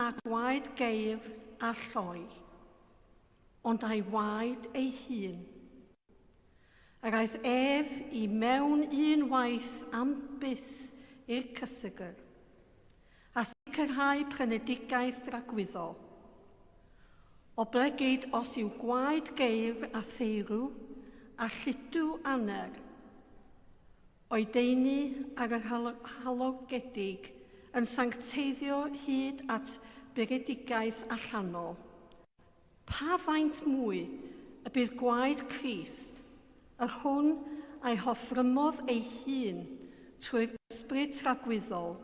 â gwaed geir a lloi, ond â'i waed ei hun. Yr aeth ef i mewn un waith am byth i'r cysegr, a sicrhau prynedigaeth dragwyddol. Oblegid os yw gwaed geir a theirw a lludw aner, o'i daenu ar yr halogedig yn sancteiddio hyd at buredigaeth allanol, pa faint mwy y bydd gwaed Crist, yr hwn a'i hoffrymodd ei hun trwy'r ysbryd tragwyddol,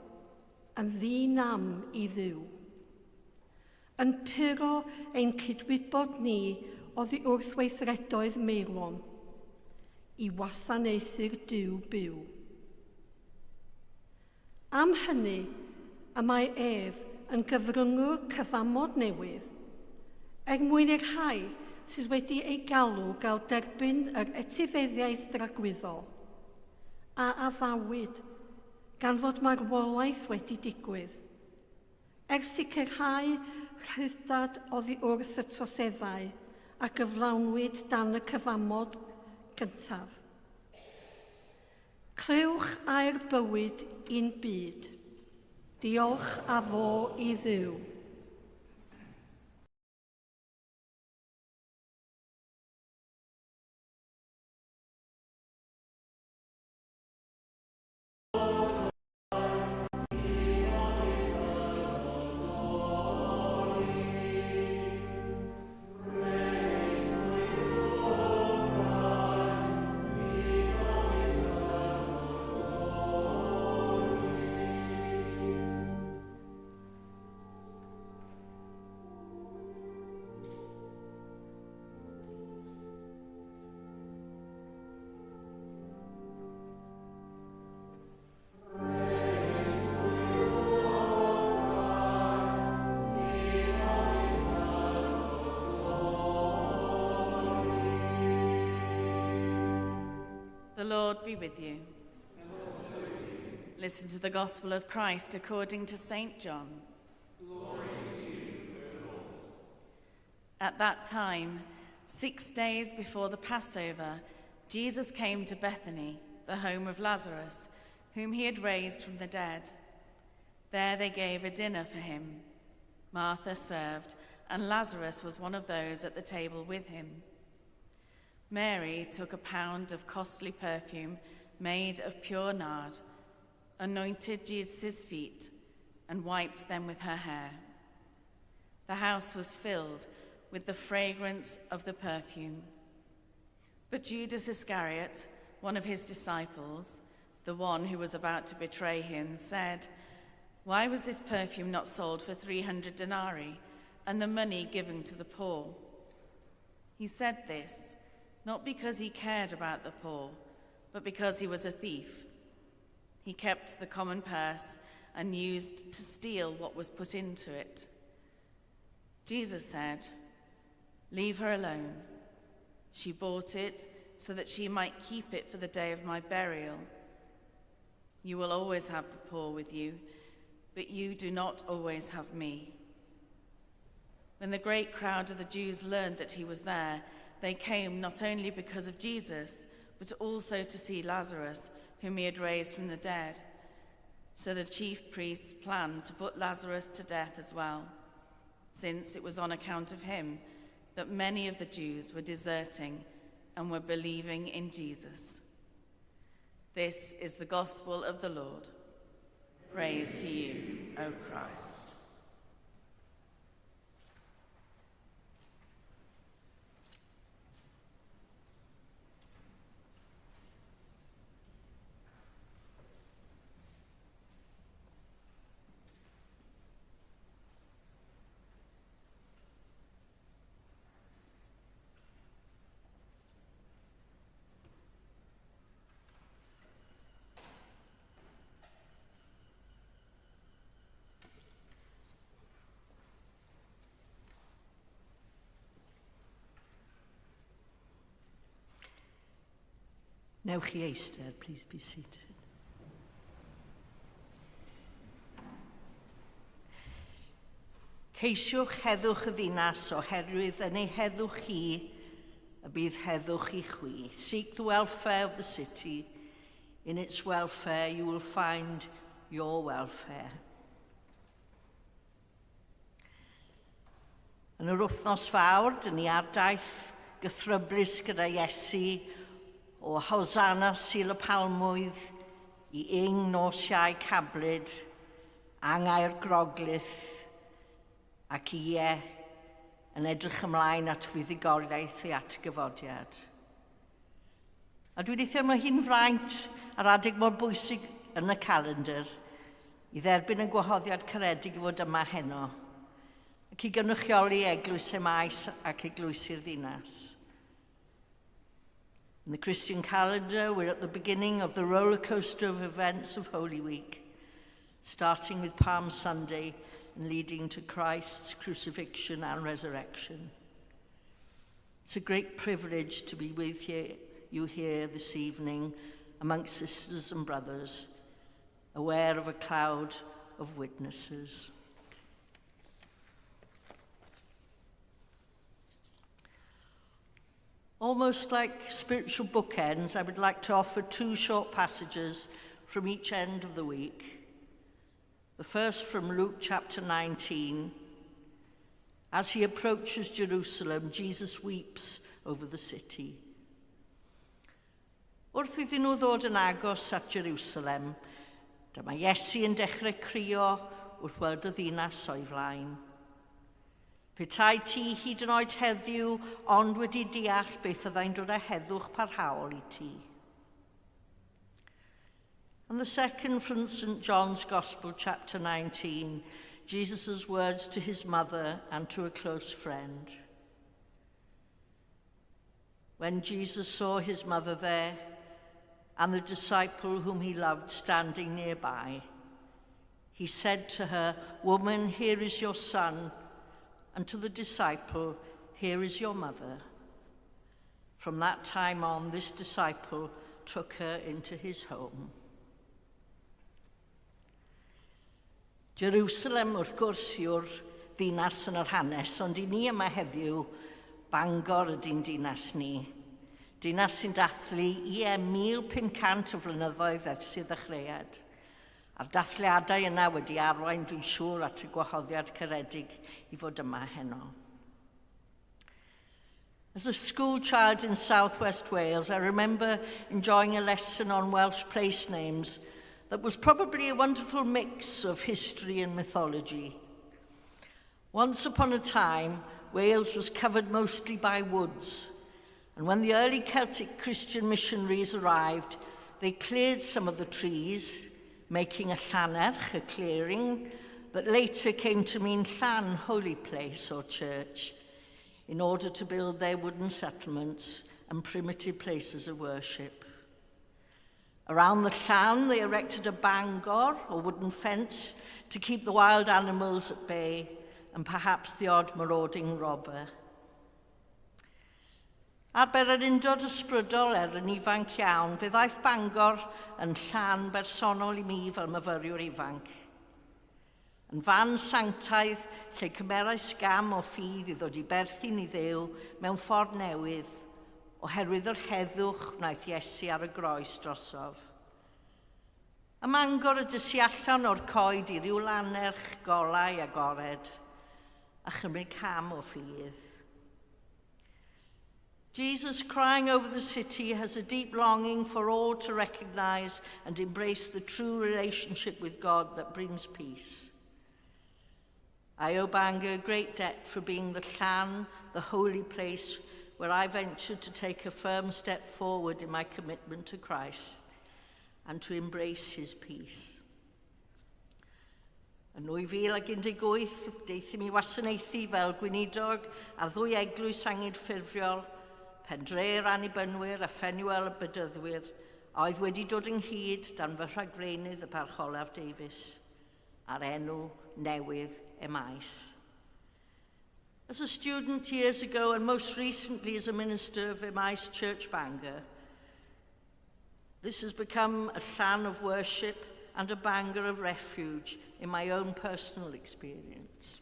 yn ddi-nam i Dduw, yn puro ein cydwybod ni oddi wrth weithredoedd meirwon, i wasanaethu'r Duw byw. Am hynny, y mae ef yn gyfryngwr cyfamod newydd, er mwyn i'r rhai sydd wedi eu galw gael derbyn yr etifeddiaeth dragwyddol, a addawyd gan fod marwolaeth wedi digwydd, er sicrhau rhyddhad oddi wrth y troseddau a gyflawnwyd dan y cyfamod gyntaf. Clywch air bywyd i'n byd. Diolch a fo i Dduw. The Lord be with you. Listen to the gospel of Christ according to St. John. Glory to you, O Lord. At that time, 6 days before the Passover, Jesus came to Bethany, the home of Lazarus, whom he had raised from the dead. There they gave a dinner for him. Martha served, and Lazarus was one of those at the table with him. Mary took a pound of costly perfume made of pure nard, anointed Jesus' feet, and wiped them with her hair. The house was filled with the fragrance of the perfume. But Judas Iscariot, one of his disciples, the one who was about to betray him, said, Why was this perfume not sold for 300 denarii and the money given to the poor? He said this not because he cared about the poor, but because he was a thief. He kept the common purse and used to steal what was put into it. Jesus said, Leave her alone. She bought it so that she might keep it for the day of my burial. You will always have the poor with you, but you do not always have me. When the great crowd of the Jews learned that he was there, they came not only because of Jesus, but also to see Lazarus, whom he had raised from the dead. So the chief priests planned to put Lazarus to death as well, since it was on account of him that many of the Jews were deserting and were believing in Jesus. This is the gospel of the Lord. Praise to you, O Christ. Newch chi eistedd, please be seated. Ceisiwch heddwch y ddinas oherwydd yn ei heddwch hi y bydd heddwch i chwi. Seek the welfare of the city. In its welfare you will find your welfare. Yn yr wythnos fawr, dyn ni ar daith gythryblus gyda Iesu o Hosanna Sul y Palmwydd i Ing nos Iau Cablyd, Angau'r Groglith ac ie, yn edrych ymlaen at fuddugoliaeth ei atgyfodiad. A dwi'n eithaf mae hi'n fraint ar adeg mor bwysig yn y calendr i dderbyn y gwahoddiad caredig i fod yma heno ac i gynrychioli eglwys Emmaus ac eglwysi'r ddinas. In the Christian calendar, we're at the beginning of the roller coaster of events of Holy Week, starting with Palm Sunday and leading to Christ's crucifixion and resurrection. It's a great privilege to be with you, here this evening amongst sisters and brothers, aware of a cloud of witnesses. Almost like spiritual bookends, I would like to offer two short passages from each end of the week. The first from Luke chapter 19. As he approaches Jerusalem, Jesus weeps over the city. Wrth iddyn nhw ddod yn agos at Jerusalem, dyma Iesu yn dechrau crio wrth weld y ddinas o'i flaen. Petai ti hyd yn oed heddiw ond wedi deall beth fyddai'n dod â heddwch parhaol i ti. And the second from St. John's Gospel, chapter 19, Jesus' words to his mother and to a close friend. When Jesus saw his mother there and the disciple whom he loved standing nearby, he said to her, Woman, here is your son, and to the disciple, Here is your mother. From that time on, this disciple took her into his home. Jerusalem, wrth gwrs, yw'r ddinas yn yr hanes, ond i ni yma heddiw, Bangor ydy'n dinas ni. Dinas sy'n dathlu ie 1500 o flynyddoedd ers ei ddechreuad. A'r dathliadau yna wedi arwain, dwi'n siŵr, at y gwahoddiad caredig i fod yma heno. As a school child in southwest Wales, I remember enjoying a lesson on Welsh place names that was probably a wonderful mix of history and mythology. Once upon a time, Wales was covered mostly by woods, and when the early Celtic Christian missionaries arrived, they cleared some of the trees, making a llannerch, a clearing, that later came to mean llan, holy place or church, in order to build their wooden settlements and primitive places of worship. Around the llan, they erected a bangor, or wooden fence, to keep the wild animals at bay and perhaps the odd marauding robber. Ar bererindod ysbrydol er yn ifanc iawn, fe ddaeth Bangor yn llan bersonol i mi fel myfyriwr ifanc. Yn fan sanctaidd lle cymerais gam o ffydd i ddod i berthyn i Dduw mewn ffordd newydd, oherwydd yr heddwch wnaeth Iesu ar y groes drosof. Ym Mangor y dysi allan o'r coed i ryw lannerch golau agored a chymryd cam o ffydd. Jesus crying over the city has a deep longing for all to recognize and embrace the true relationship with God that brings peace. I owe Bangor a great debt for being the Llan, the holy place where I ventured to take a firm step forward in my commitment to Christ and to embrace his peace. Yn 2018, deuthum i wasanaethu fel gweinidog ar ddwy eglwys anghydffurfiol, Pendre'r Annibynwyr a Phenuel y Bedyddwyr, a oedd wedi dod ynghyd dan fy rhagflaenydd y Parch Olaf Davies, a'r enw newydd Emmaus. As a student years ago and most recently as a minister of Emmaus Church Bangor, This has become a llan of worship and a Bangor of refuge in my own personal experience.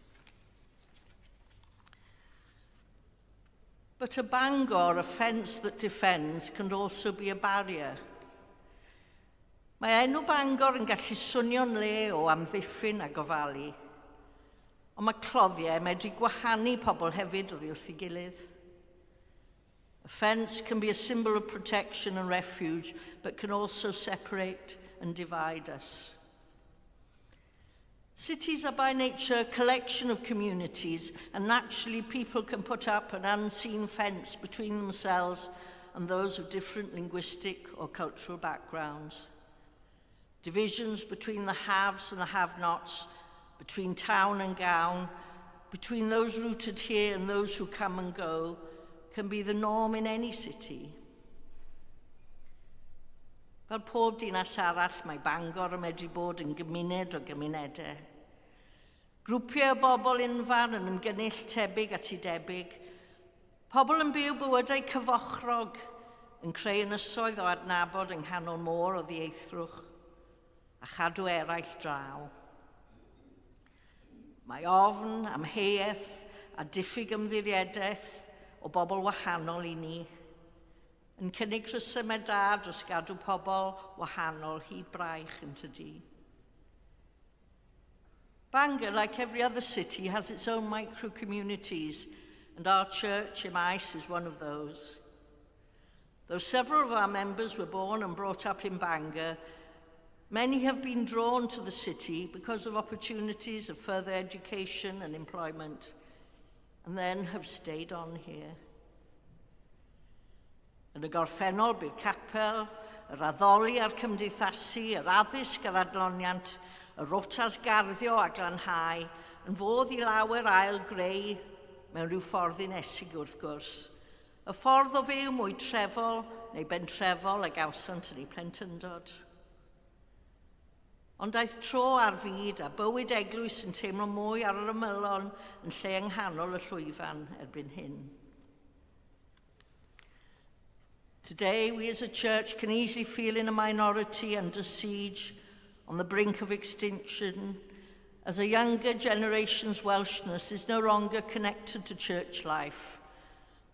But a Bangor, a fence that defends, can also be a barrier. Mae enw Bangor yn gallu swnio'n le o amddiffyn a gofalu. Ond mae cloddiau medru gwahanu pobl hefyd oddi wrth ei gilydd. A fence can be a symbol of protection and refuge, but can also separate and divide us. Cities are by nature a collection of communities, and naturally people can put up an unseen fence between themselves and those of different linguistic or cultural backgrounds. Divisions between the haves and the have-nots, between town and gown, between those rooted here and those who come and go, can be the norm in any city. Fel pob dinas arall, mae Bangor yn medru bod yn gymuned o gymunedau. Grwpiau o bobl unfan yn ymgynnull tebyg at ei debyg. Pobl yn byw bywydau cyfochrog, yn creu ynysoedd o adnabod yng nghanol môr o ddieithrwch a chadw eraill draw. Mae ofn, amheuaeth a diffyg ymddiriedaeth o bobl wahanol i ni yn cynnig rhesymau da dros gadw pobl wahanol hyd braich yn tydi. Bangor, like every other city, has its own micro-communities, and our church, Emmaus, is one of those. Though several of our members were born and brought up in Bangor, many have been drawn to the city because of opportunities of further education and employment, and then have stayed on here. Yn y gorffennol, bu'r capel, yr addoli a'r cymdeithasu, yr addysg a'r adloniant, y rotas garddio a glanhau, yn fodd i lawer ail greu mewn rhyw ffordd ddinesig wrth gwrs, y ffordd o fyw mwy trefol neu bentrefol a gawsant yn eu plentyndod. Ond daeth tro ar fyd a bywyd eglwys yn teimlo mwy ar yr ymylon yn lle yng nghanol y llwyfan erbyn hyn. Today, we as a church can easily feel in a minority under siege, on the brink of extinction, as a younger generation's Welshness is no longer connected to church life,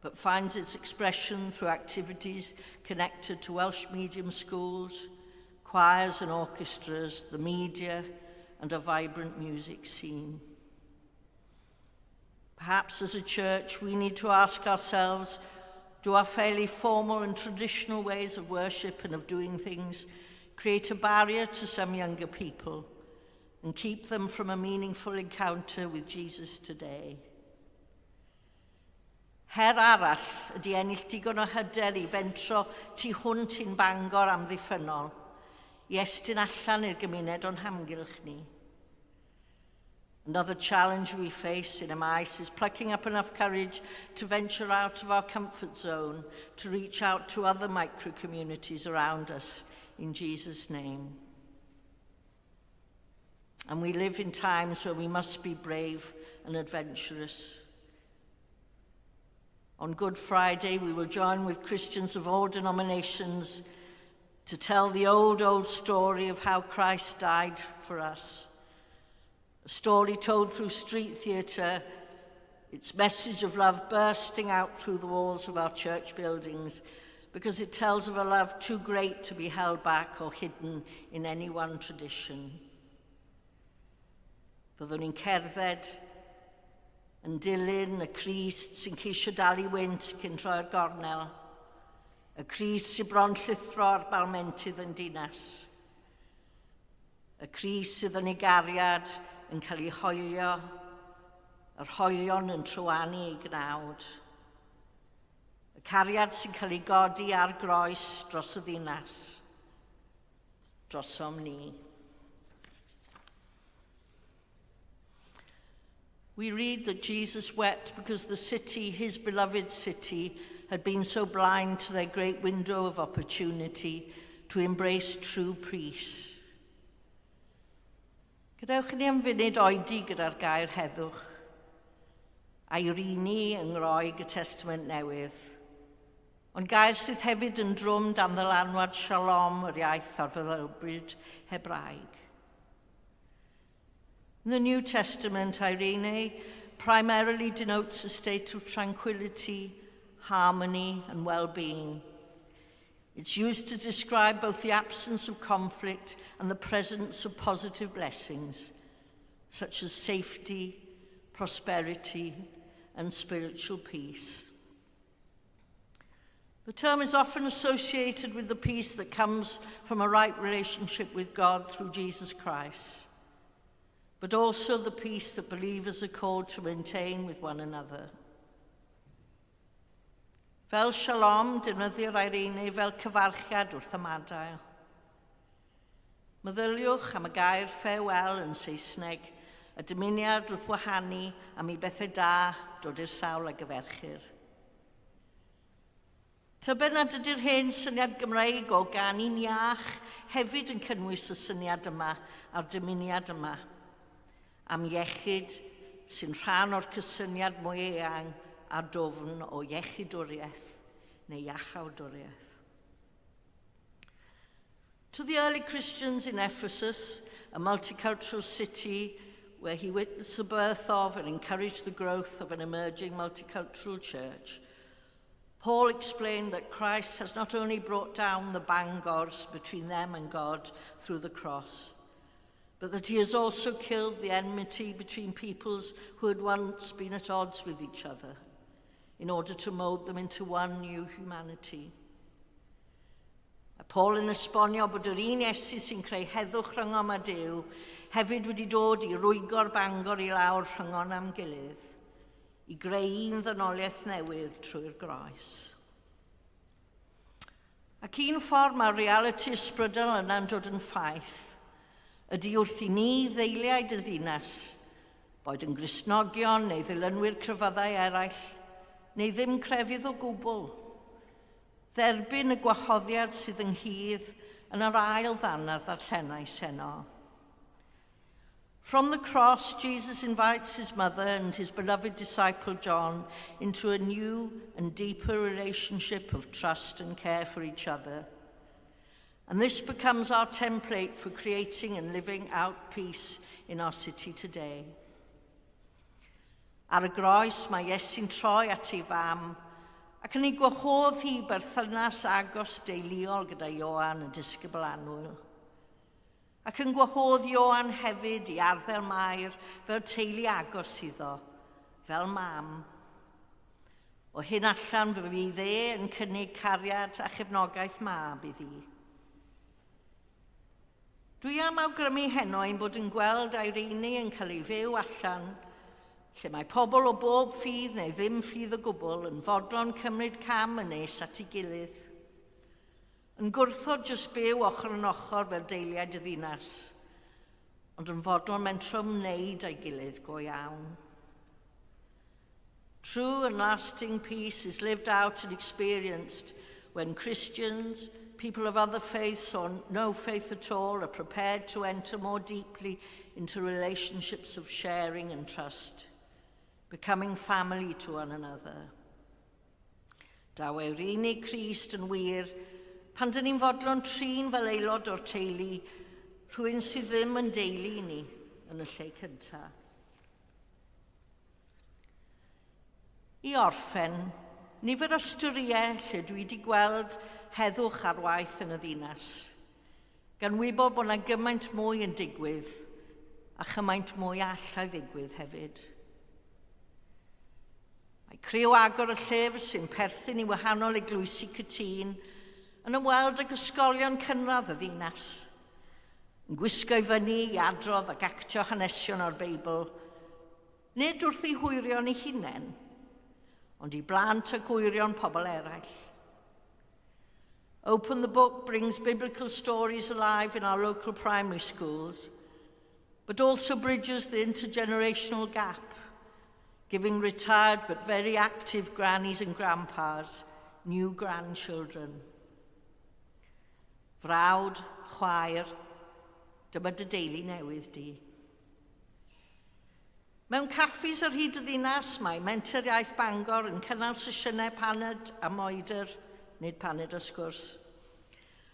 but finds its expression through activities connected to Welsh medium schools, choirs and orchestras, the media, and a vibrant music scene. Perhaps as a church, we need to ask ourselves do our fairly formal and traditional ways of worship and of doing things create a barrier to some younger people and keep them from a meaningful encounter with Jesus today? Her arall ydy ennill digon o hyder i fentro tu hwnt i'n Bangor amddiffynnol, i estyn allan i'r gymuned o'n hamgylch ni. Another challenge we face in Emmaus is plucking up enough courage to venture out of our comfort zone, to reach out to other micro communities around us in Jesus' name. And we live in times where we must be brave and adventurous. On Good Friday, we will join with Christians of all denominations to tell the old, old story of how Christ died for us. A story told through street theatre, its message of love bursting out through the walls of our church buildings, because it tells of a love too great to be held back or hidden in any one tradition. Byddwn ni'n cerdded yn dilyn y Crist sy'n ceisio dal ei wynt cyn troi'r gornel, y Crist sy'n bron llithro ar balmentydd yn dinas, y Crist sydd yn ei gariad yn cael ei hoelio, yr hoelion yn trywanu ei gnawd, y cariad sy'n cael ei godi ar groes dros y ddinas, drosom ni. We read that Jesus wept because the city, his beloved city, had been so blind to their great window of opportunity to embrace true peace. Gadewch i ni am funud oedi gyda'r gair heddwch, eirene yng Ngroeg y Testament Newydd, ond gair sydd hefyd yn drwm dan ddylanwad shalom yr iaith ar feddylbryd Hebraeg. In the New Testament, eirene primarily denotes a state of tranquility, harmony and well-being. It's used to describe both the absence of conflict and the presence of positive blessings, such as safety, prosperity, and spiritual peace. The term is often associated with the peace that comes from a right relationship with God through Jesus Christ, but also the peace that believers are called to maintain with one another. Fel shalom, defnyddir eirene fel cyfarchiad wrth ymadael. Meddyliwch am y gair farewell yn Saesneg, y dymuniad wrth wahanu am i bethau da dod i'r sawl a gyferchir. Tybed nad ydy'r hen syniad Gymreig o ganu'n iach hefyd yn cynnwys y syniad yma a'r dymuniad yma am iechyd sy'n rhan o'r cysyniad mwy eang a dwfn o iechydwriaeth neu iachawdwriaeth. To the early Christians in Ephesus, a multicultural city where he witnessed the birth of and encouraged the growth of an emerging multicultural church, Paul explained that Christ has not only brought down the bangors between them and God through the cross, but that he has also killed the enmity between peoples who had once been at odds with each other in order to mold them into one new humanity. Mae Paul yn esbonio bod yr un Iesu sy'n creu heddwch rhyngom a Duw hefyd wedi dod i rwygo'r bangor i lawr rhyngon am gilydd, i greu un ddynoliaeth newydd trwy'r groes. Ac un ffordd mae'r realiti ysbrydol yna'n dod yn ffaith ydy wrth i ni ddeiliaid y ddinas, boed yn Gristnogion neu ddilynwyr crefyddau eraill, neu ddim crefydd o gwbl, dderbyn y gwahoddiad sydd ynghyd yn yr ail ddarn a ddarllenais heno. From the cross, Jesus invites his mother and his beloved disciple John into a new and deeper relationship of trust and care for each other. And this becomes our template for creating and living out peace in our city today. Ar y groes, mae Iesu'n troi at ei fam ac yn ei gwahodd hi berthynas agos deuluol gyda Ioan y disgybl annwyl. Ac yn gwahodd Ioan hefyd i arddel Mair fel teulu agos iddo, fel mam. O hyn allan fe fydd e yn cynnig cariad a chefnogaeth mab iddi. Dwi am awgrymu heno ein bod yn gweld eirene yn cael ei fyw allan, lle mae pobl o bob ffydd neu ddim ffydd o gwbl yn fodlon cymryd cam yn nes at ei gilydd. Yn gwrthod jyst byw ochr yn ochr fel deiliaid y ddinas, ond yn fodlon mentro ymwneud â'i gilydd go iawn. True and lasting peace is lived out and experienced when Christians, people of other faiths or no faith at all are prepared to enter more deeply into relationships of sharing and trust, becoming family to one another. Daw eirene Crist yn wir pan dyn ni'n fodlon trin fel aelod o'r teulu rhywun sydd ddim yn deulu i ni yn y lle cyntaf. I orffen, nifer o storïau lle dwi wedi gweld heddwch ar waith yn y ddinas, gan wybod bod yna gymaint mwy yn digwydd a chymaint mwy allai ddigwydd hefyd. Mae criw agor y llyfr sy'n perthyn i wahanol eglwysi cytûn yn ymweld ag ysgolion cynradd y ddinas, yn gwisgo i fyny i adrodd ac actio hanesion o'r Beibl, nid wrth eu hwyrion eu hunain, ond i blant ac wyrion pobl eraill. Open the Book brings biblical stories alive in our local primary schools, but also bridges the intergenerational gap, giving retired but very active grannies and grandpas new grandchildren. Frawd, chwaer, dyma dy deulu newydd di. Mewn caffis ar hyd y ddinas, mae Menter Iaith Bangor yn cynnal sesiynau paned a moedr, nid paned a sgwrs,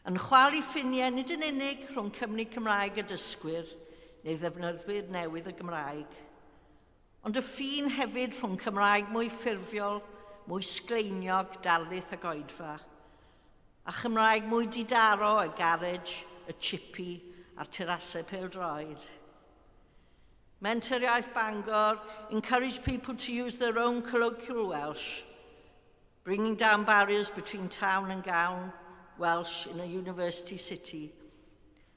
yn chwalu ffiniau nid yn unig rhwng Cymry Cymraeg a dysgwyr neu ddefnyddwyr newydd y Gymraeg, ond y ffin hefyd rhwng Cymraeg mwy ffurfiol, mwy sgleiniog, darlith ac oedfa, a Chymraeg mwy didaro y garej, y chippy a'r terasau pêl-droed. Menter Iaith Bangor encouraged people to use their own colloquial Welsh, bringing down barriers between town and gown Welsh in a university city,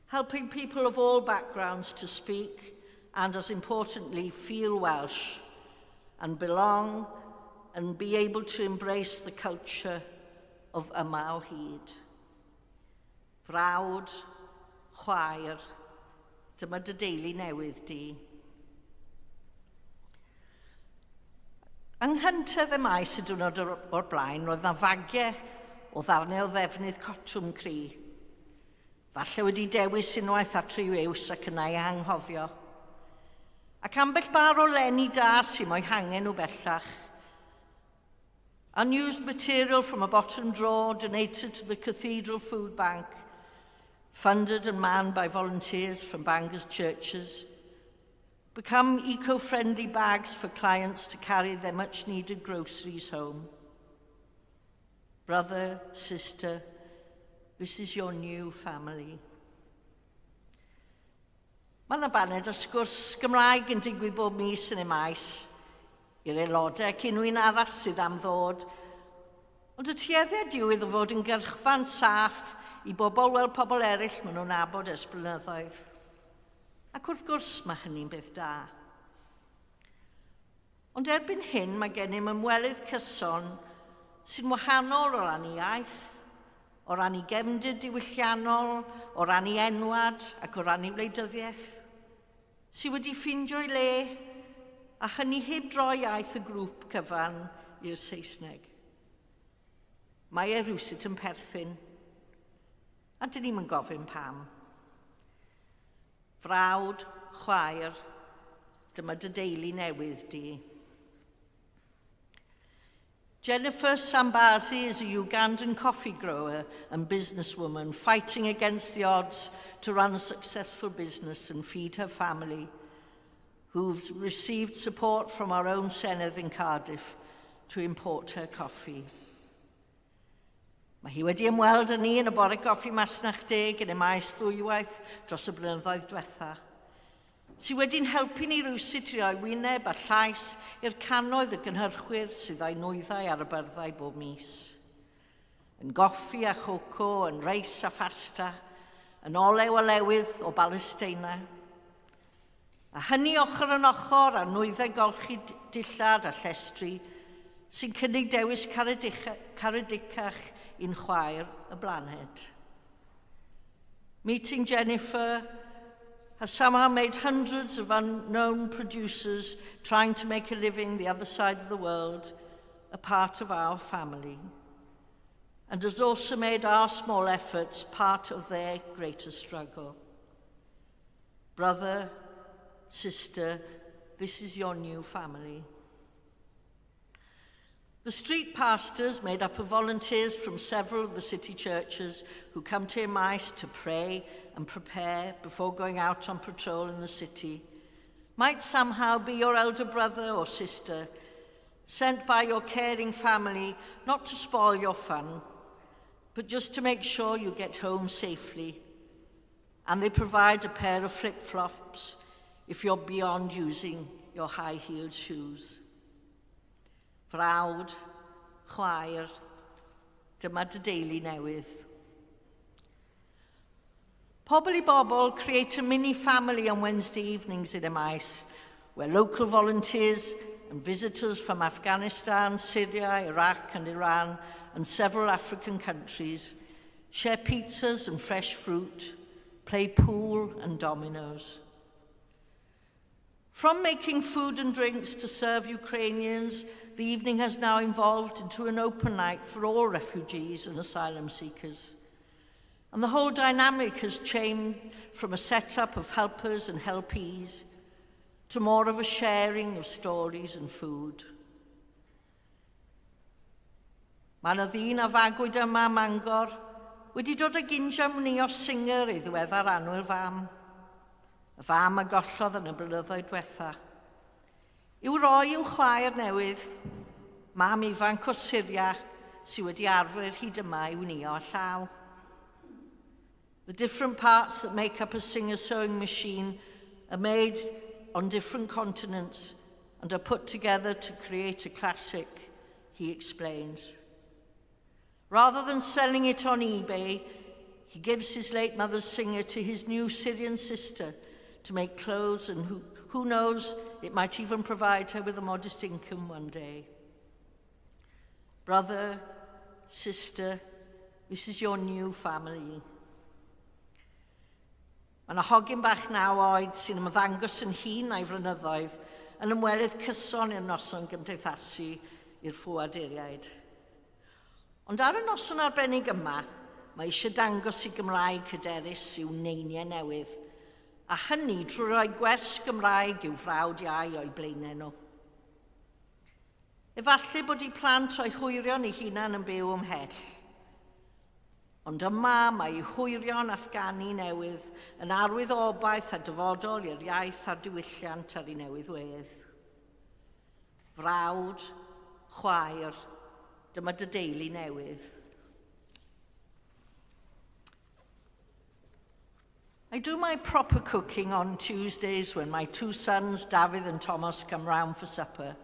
helping people of all backgrounds to speak and, as importantly, feel Welsh and belong and be able to embrace the culture of yma o hyd. Frawd, chwaer, dyma dy deulu newydd di. Yng nghyntedd y maes y diwrnod o'r blaen, roedd na fagiau o ddarnau o ddefnydd cotwm cry. Falle wedi dewis unwaith at ryw ews ac yna ei anghofio. Ac ambell bar o lenni da sy'n mo'i hangen nhw bellach. Unused material from a bottom drawer donated to the Cathedral Food Bank, funded and manned by volunteers from Bangor's churches, become eco-friendly bags for clients to carry their much-needed groceries home. Brother, sister, this is your new family. Mae yna baned o sgwrs Gymraeg yn digwydd bob mis yn y maes i'r aelodau ac unrhyw un arall sydd am ddod. Ond y tueddiad yw iddo fod yn gyrchfan saff i bobl weld pobl eraill maen nhw'n nabod ers blynyddoedd. Ac wrth gwrs mae hynny'n beth da. Ond erbyn hyn mae gennym ymwelydd cyson sy'n wahanol o ran ei iaith, o ran ei gefndir diwylliannol, o ran ei enwad ac o ran ei wleidyddiaeth, sydd wedi ffeindio'i le a hynny heb droi iaith y grŵp cyfan i'r Saesneg. Mae e rhywsut yn perthyn, a dyn ni'm yn gofyn pam. Frawd, chwaer, dyma dy deulu newydd di. Jennifer Sambazi is a Ugandan coffee grower and businesswoman fighting against the odds to run a successful business and feed her family, who've received support from our own Senedd in Cardiff to import her coffee. Mae hi wedi ymweld â ni yn y bore goffi masnach deg yn y maes ddwywaith dros y blynyddoedd diwetha, sydd wedi'n helpu ni rywsut i roi wyneb a llais i'r cannoedd o gynhyrchwyr sydd â'i nwyddau ar y byrddau bob mis. Yn goffi a choco, yn reis a phasta, yn olew a lewydd o Balesteina. A hynny ochr yn ochr â nwyddau golchi dillad a llestri sy'n cynnig dewis caredicach i'n chwaer y blaned. Meeting Jennifer has somehow made hundreds of unknown producers trying to make a living the other side of the world a part of our family, and has also made our small efforts part of their greater struggle. Brother, sister, this is your new family. The street pastors, made up of volunteers from several of the city churches who come to Emmaus to pray and prepare before going out on patrol in the city, might somehow be your elder brother or sister, sent by your caring family not to spoil your fun, but just to make sure you get home safely. And they provide a pair of flip-flops if you're beyond using your high-heeled shoes. Frawd, chwaer, dyma dy deulu newydd. Pobl i Bobl create a mini family on Wednesday evenings in Emmaus, where local volunteers and visitors from Afghanistan, Syria, Iraq and Iran and several African countries share pizzas and fresh fruit, play pool and dominoes. From making food and drinks to serve Ukrainians, the evening has now evolved into an open night for all refugees and asylum seekers. And the whole dynamic has changed from a setup of helpers and helpees to more of a sharing of stories and food. Mae yna ddyn a fagwyd yma ym Mangor wedi dod ag injan wnïo Singer ei ddiweddar annwyl fam, y fam a gollodd yn y blynyddoedd diwetha, i'w roi i'w chwaer newydd. Mam ifanc o Syria sydd wedi arfer hyd yma i wnio â llaw. The different parts that make up a Singer sewing machine are made on different continents and are put together to create a classic, he explains. Rather than selling it on eBay, he gives his late mother's singer to his new Syrian sister to make clothes and who, who knows, it might even provide her with a modest income one day. Brother, sister, this is your new family. Mae yna hogyn bach naw oed sy'n ymddangos yn hŷn na'i flynyddoedd yn ymwelydd cyson i'r noson gymdeithasu i'r ffoaduriaid. Ond ar y noson arbennig yma, mae eisiau dangos i Gymraeg hyderus i'w neiniau newydd, a hynny trwy roi gwers Gymraeg i'w frawd iau o'u blaenau nhw. Efallai bod eu plant o'i hwyrion eu hunan yn byw ymhell. Ond yma mae eu hwyrion Afghani newydd yn arwydd o obaith a dyfodol i'r iaith a'r diwylliant ar ei newydd wedd. Frawd, chwaer, dyma dy deulu newydd. I do my proper cooking on Tuesdays when my two sons, David and Thomas, come round for supper.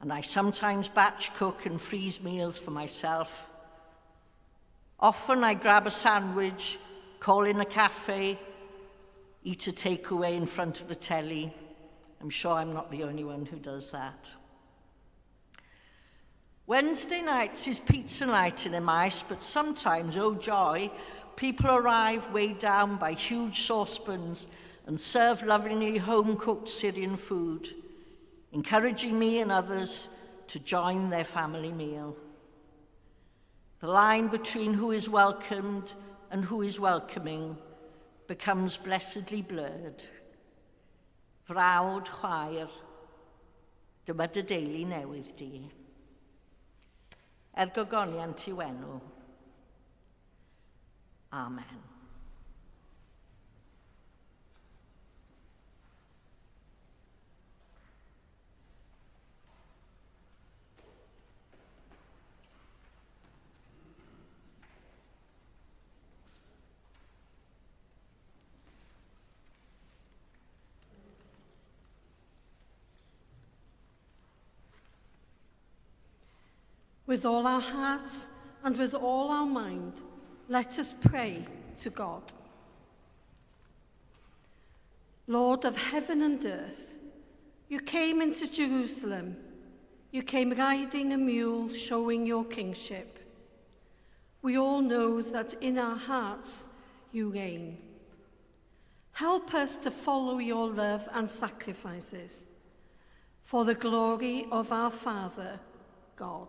And I sometimes batch cook and freeze meals for myself. Often I grab a sandwich, call in a cafe, eat a takeaway in front of the telly. I'm sure I'm not the only one who does that. Wednesday nights is pizza night in Emmaus, but sometimes, oh joy, people arrive weighed down by huge saucepans and serve lovingly home-cooked Syrian food, encouraging me and others to join their family meal. The line between who is welcomed and who is welcoming becomes blessedly blurred. Frawd, chwaer, dyma dy deulu newydd di. Er gogoniant i'w enw. Amen. With all our hearts and with all our mind, let us pray to God. Lord of heaven and earth, you came into Jerusalem. You came riding a mule, showing your kingship. We all know that in our hearts you reign. Help us to follow your love and sacrifices for the glory of our Father, God.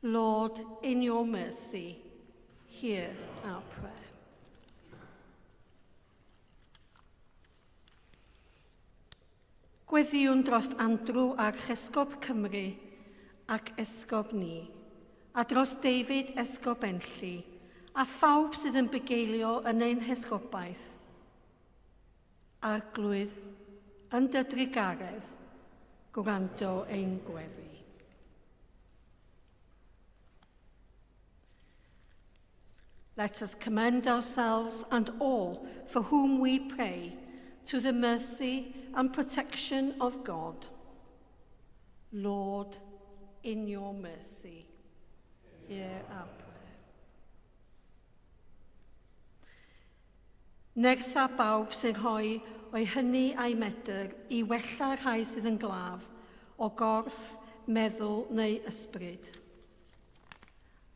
Lord, in your mercy, hear our prayer. Gweddïwn dros Andrew Archesgob Cymru ac Esgob ni, a dros David Esgob Enlli, a phawb sydd yn bugeilio yn ein hesgobaeth. Arglwydd, yn dy drugaredd, gwrando ein gweddi. Let us commend ourselves and all for whom we pray to the mercy and protection of God. Lord, in your mercy, hear our prayer. Nertha bawb sy'n rhoi o'i hynny a'i medr i wella'r rhai sydd yn glaf o gorff, meddwl neu ysbryd.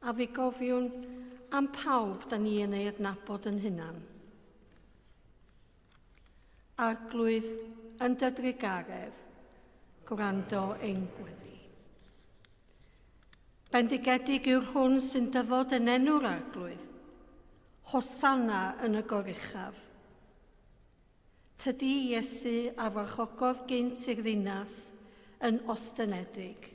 A fi gofiwn am pawb da ni yn ei adnabod yn hunan. Arglwydd yn dy drugaredd, gwrando ein gweddi. Bendigedig yw'r hwn sy'n dyfod yn enw'r Arglwydd. Hosanna yn y goruchaf. Tydi Iesu a farchogodd gynt i'r ddinas yn ostynedig.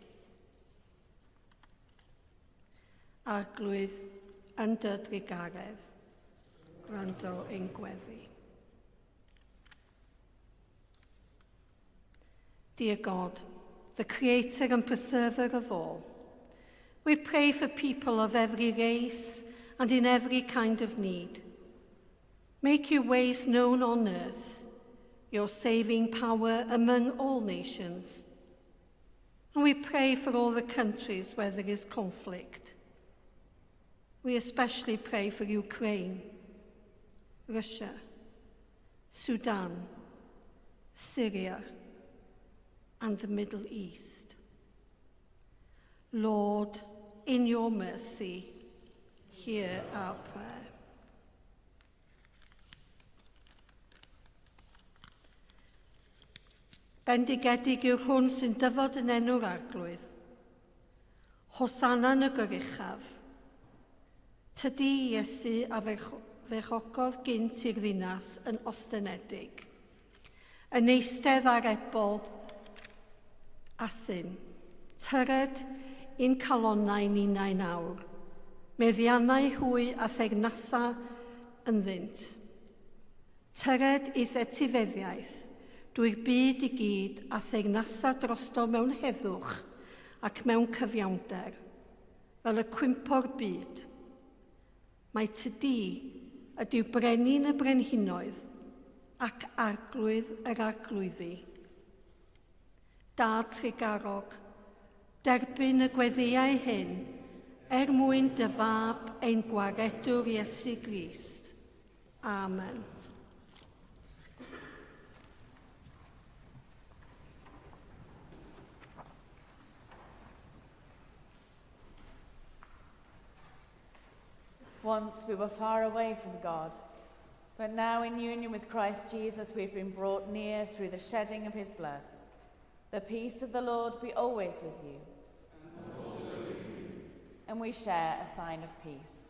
Arglwydd, yn dy drugaredd, gwrando ein gweddi. Dear God, the creator and preserver of all, we pray for people of every race and in every kind of need. Make your ways known on earth, your saving power among all nations. And we pray for all the countries where there is conflict. We especially pray for Ukraine, Russia, Sudan, Syria, and the Middle East. Lord, in your mercy, hear our prayer. Bendigedig yw'r hwn sy'n dyfod yn enw'r arglwydd. Hosanna yn y goruchaf. Tydi Iesu a fechogodd gynt i'r ddinas yn ostynedig. Yn eistedd ar ebol asyn. Tyred i'n calonnau ninnau nawr. Meddiannau hwy a thegnasa ynddynt. Tyred i'th etifeddiaeth, drwy'r byd i gyd a theyrnasa drosto mewn heddwch ac mewn cyfiawnder, fel y cwympo'r byd. Mae ty di ydyw brenin y brenhinoedd ac arglwydd yr arglwyddi. Dad trugarog, derbyn y gweddïau hyn er mwyn dy fab ein gwaredwr Iesu Grist. Amen. Once we were far away from God, but now in union with Christ Jesus we've been brought near through the shedding of his blood. The peace of the Lord be always with you. And also with you. And we share a sign of peace.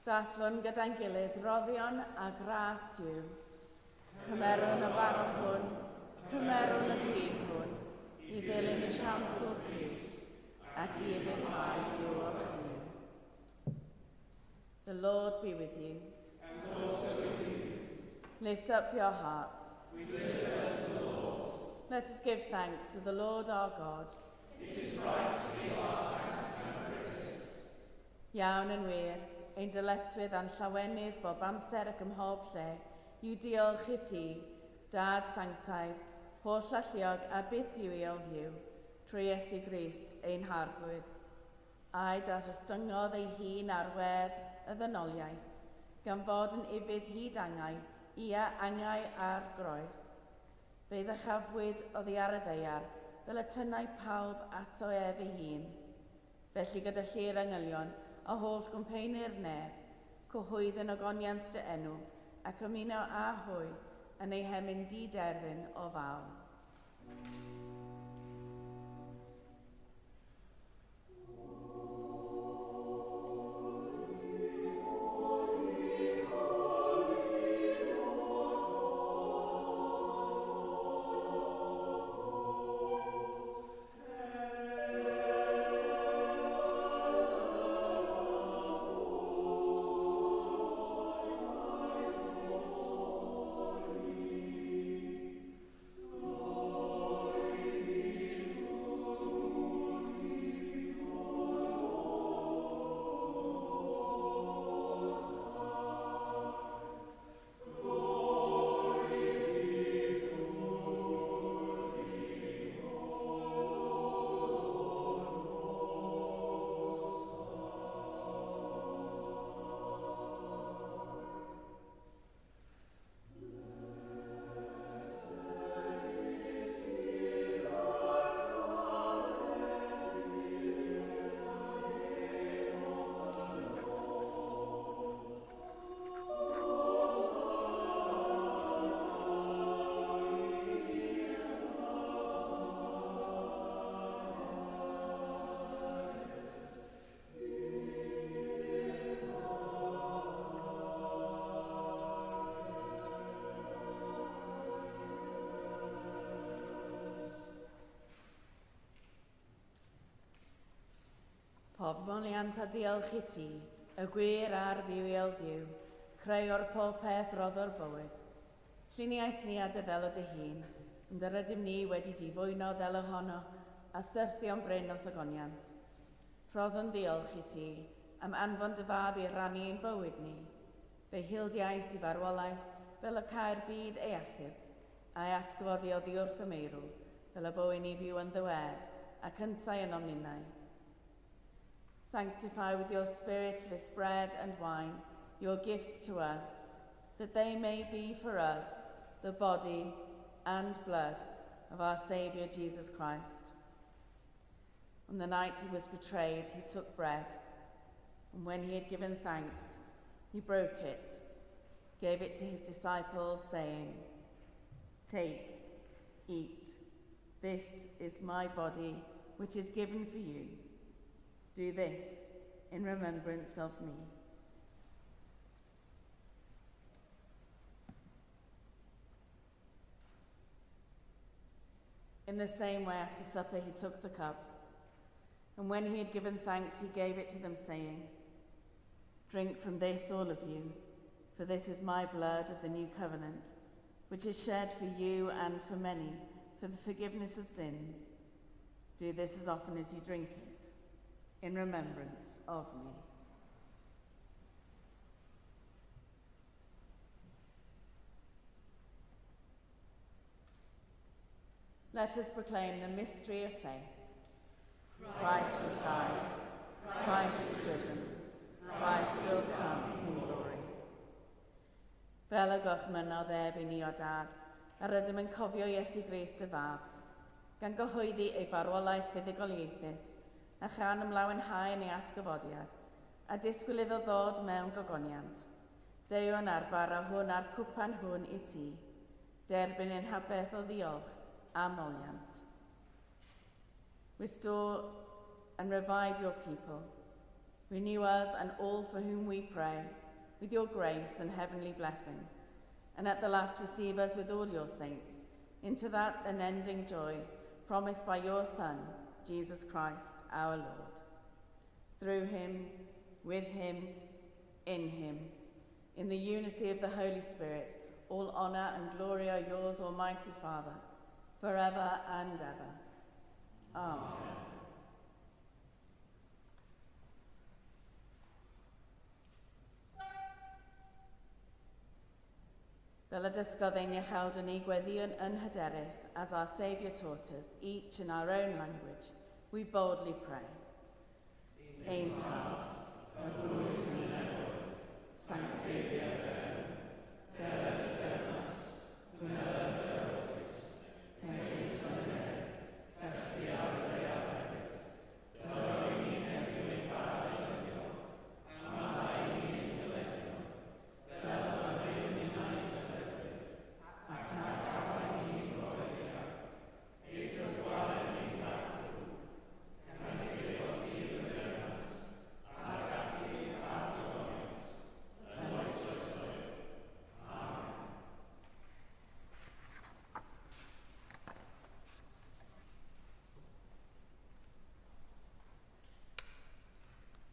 Dathlwn gyda'n gilydd roddion a gras Duw. Cymerwn y bara hwn, cymerwn y gwin hwn, i ddilyn esiampl Crist ac i ufuddhau i'w orchymyn. The Lord be with you. And also with you. Lift up your hearts. We lift them to the Lord. Let us give thanks to the Lord our God. It is right to give our thanks and praise. Iawn yn wir, ein dyletswydd a'n llawenydd bob amser ac ym mhob lle, yw diolch i ti, Dad sanctaidd, holl alluog a bythfywiol Dduw, trwy Iesu Grist ein Harglwydd. Aed a rhostyngodd ei hun ar wedd y ddynoliaeth, gan fod yn ufudd hyd angau, ia, angau ar groes. Fe'i ddychafwyd oddi ar y ddaear, fel y tynnai pawb ato ef ei hun. Felly gyda llu'r angylion a holl gwmpeini'r nef, cyhoedd yn ogoniant dy enw, ac ymuno â hwy yn eu hemyn di-derfyn o fawl. Pob moliant a diolch i ti, y gwir a'r fywiol Dduw, creuwr pob peth roddwr bywyd. Lluniais ni a dy ddelo dy hun, ond yr ydym ni wedi difwyno ddelo honno a syrthio'n brin wrth ogoniant. Rhoddwn ddiolch i ti am anfon dy fab i rannu ein bywyd ni. Fe hildiais i farwolaeth fel y câi'r byd ei achub, a'i atgyfodi oddi wrth y meirw, fel y bo i ni fyw yn ddiwedd, ac yntau ynom ninnau. Sanctify with your Spirit this bread and wine, your gifts to us, that they may be for us the body and blood of our Saviour Jesus Christ. On the night he was betrayed, he took bread, and when he had given thanks, he broke it, gave it to his disciples, saying, Take, eat, this is my body, which is given for you. Do this in remembrance of me. In the same way, after supper, he took the cup, and when he had given thanks, he gave it to them, saying, Drink from this, all of you, for this is my blood of the new covenant, which is shed for you and for many for the forgiveness of sins. Do this as often as you drink it, in remembrance of me. Let us proclaim the mystery of faith. Christ has died. Christ is risen. Christ will come in glory. Fel y gorchmynnodd ef i ni o dad, a rydym yn cofio Iesu Grist y Fab, gan gyhoeddi ei farwolaeth fuddugoliaethus, a chan ymlawenhau yn ei atgyfodiad, a disgwyl iddo ddod mewn gogoniant. Deuwn â'r bara hwn a'r cwpan hwn i ti, derbyn ein haberth o ddiolch a moliant. Restore and revive your people, Renew us and all for whom we pray with your grace and heavenly blessing, and at the last receive us with all your saints into that unending joy promised by your Son, Jesus Christ, our Lord. Through him, with him, in him, in the unity of the Holy Spirit, all honour and glory are yours, Almighty Father, forever and ever. Amen. Fel y dysgodd ein iachawd yn ei gweddïon yn hyderus, as our Saviour taught us, each in our own language, we boldly pray. Ein Tad, yr wyt yn y nefoedd, sancteiddier dy enw, deled dy deyrnas, gwneled dy ewyllys, megis yn y nef, felly ar y ddaear hefyd. Dyro i ni heddiw ein bara dyddiol, a maddau i ni ein dyledion, fel y maddeuwn ninnau ein dyledwyr, ac nad arwain ni i brofedigaeth, eithr gwared ni rhag drwg, canys eiddo ti yw y deyrnas, a'r gallu a'r gogoniant, yn oes oesoedd. Amen.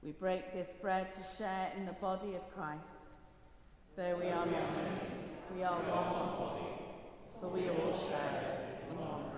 We break this bread to share in the body of Christ. Though we are many, we are one body, for we all share in one bread.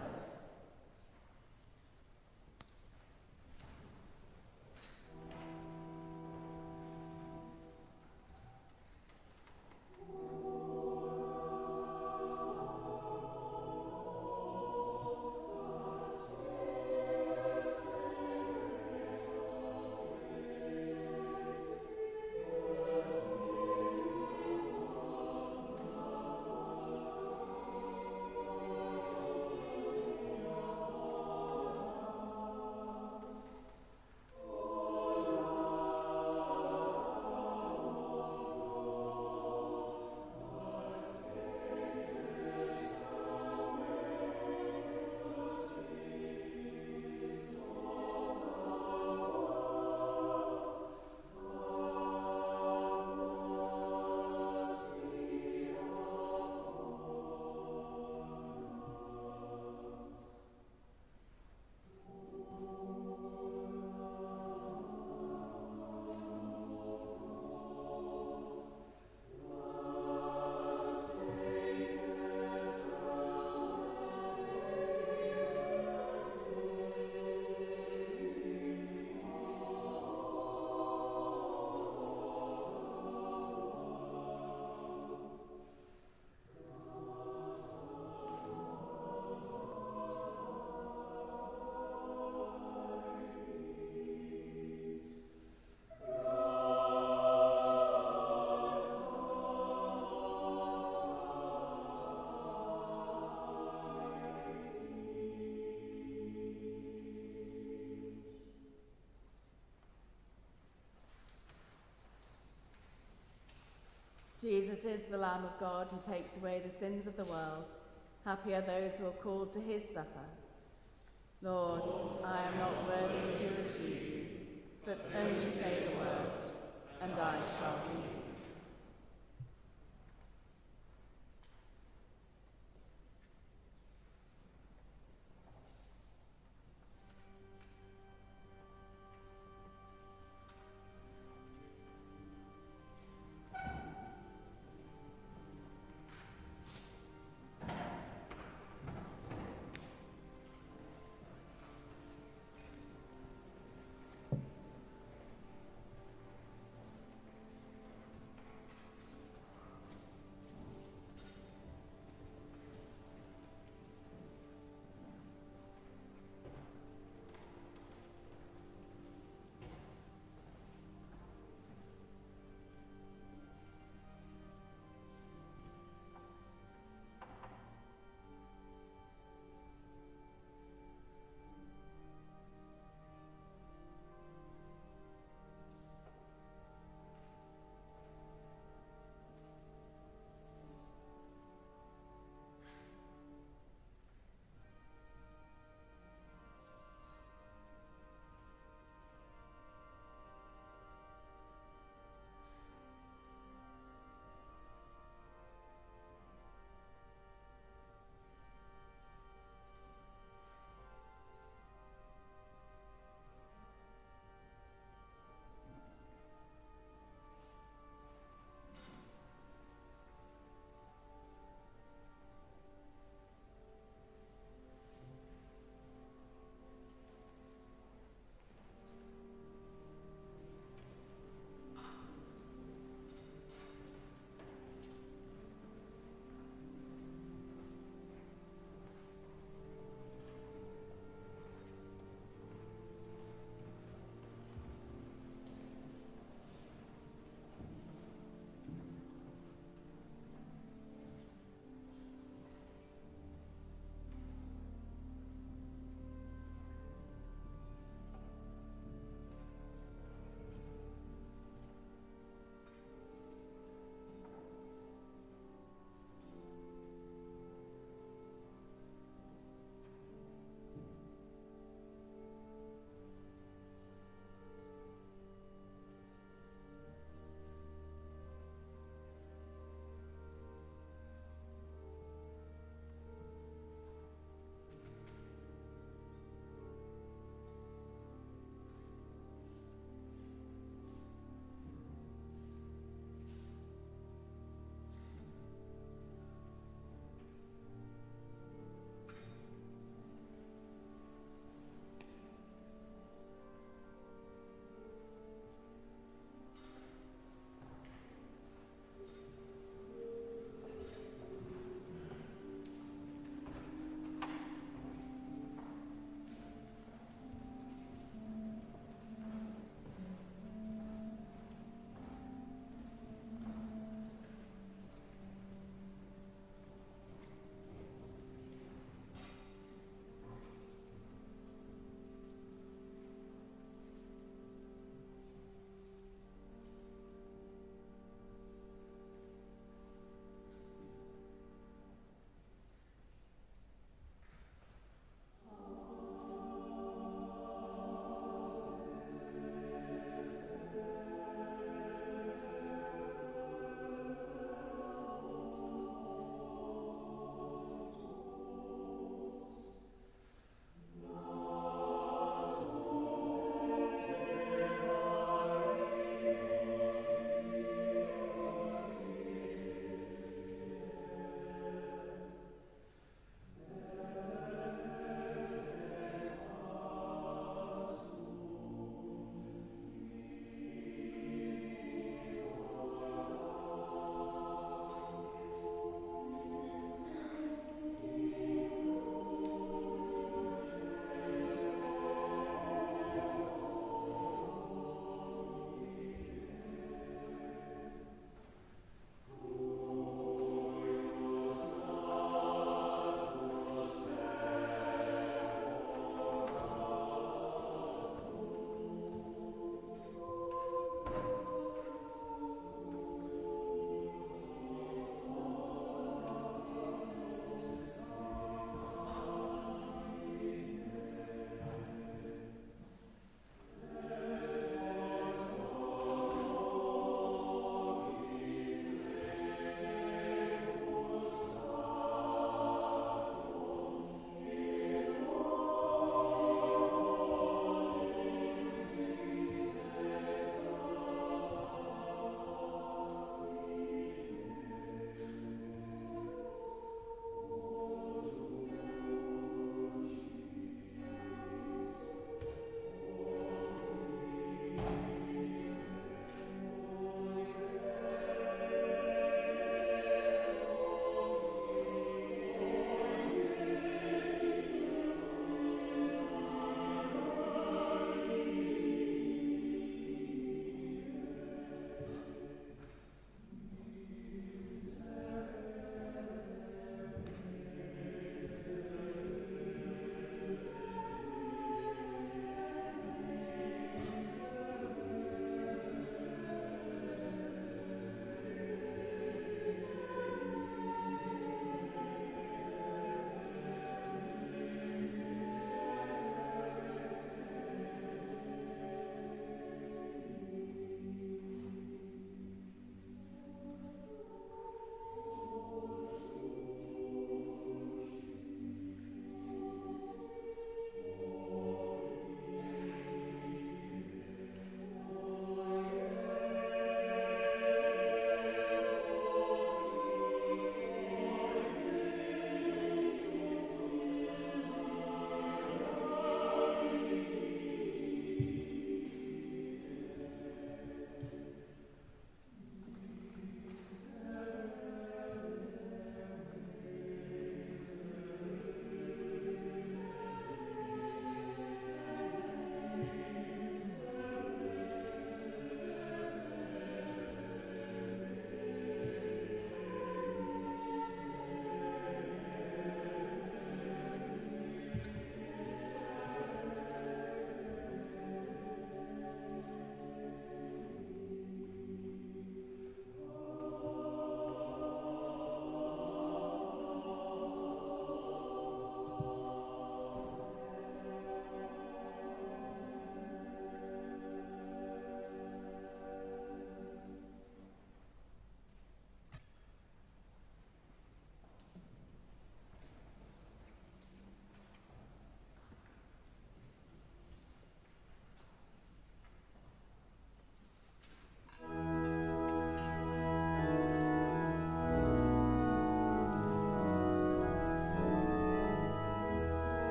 Jesus is the Lamb of God who takes away the sins of the world. Happy are those who are called to his supper. Lord, I am not worthy to receive you, but only say the word, and I shall be healed.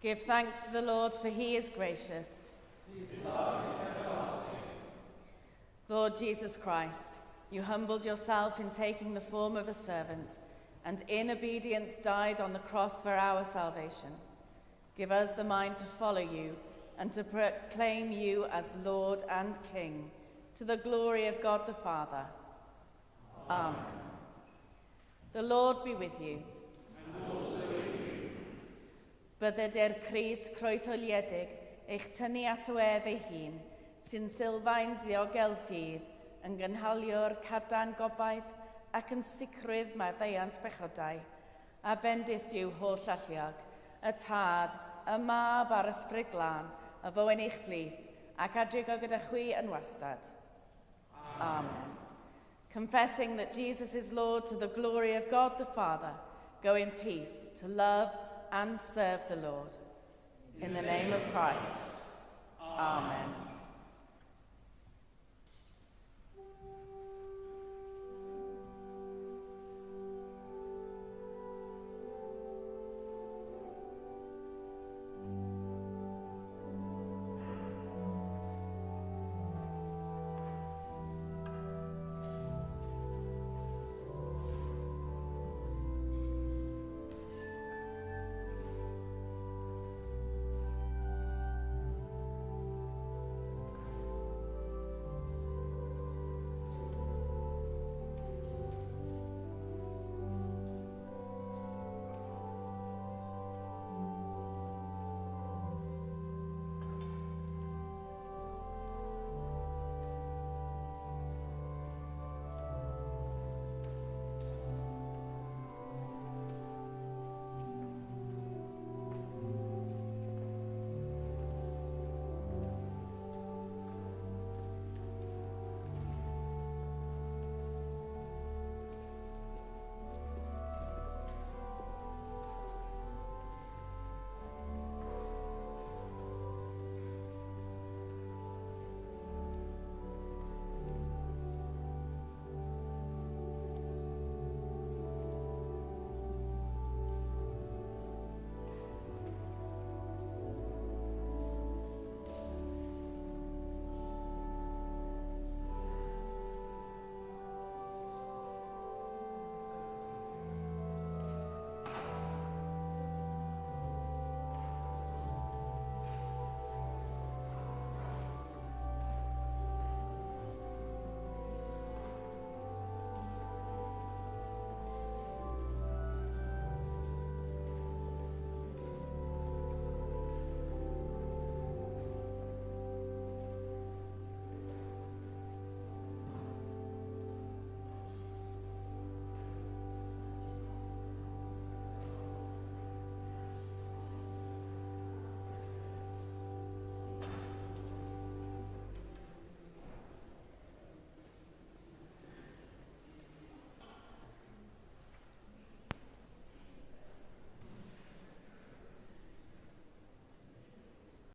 Give thanks to the Lord, for he is gracious. Lord Jesus Christ, you humbled yourself in taking the form of a servant and in obedience died on the cross for our salvation. Give us the mind to follow you and to proclaim you as Lord and King, to the glory of God the Father. Amen. The Lord be with you. Bydded i'r Crist croeshoeliedig eich tynnu ato ef ei hun, sy'n sylfaen ddiogel ffydd, yn gynhaliwr cadarn gobaith ac yn sicrwydd maddeuant pechodau, a bendith Duw hollalluog, y Tad, y Mab a'r Ysbryd Glân, a fo yn eich plith, ac a drigo gyda chwi yn wastad. Amen. Confessing that Jesus is Lord to the glory of God the Father, go in peace to love and serve the Lord. In the name of Christ. Amen.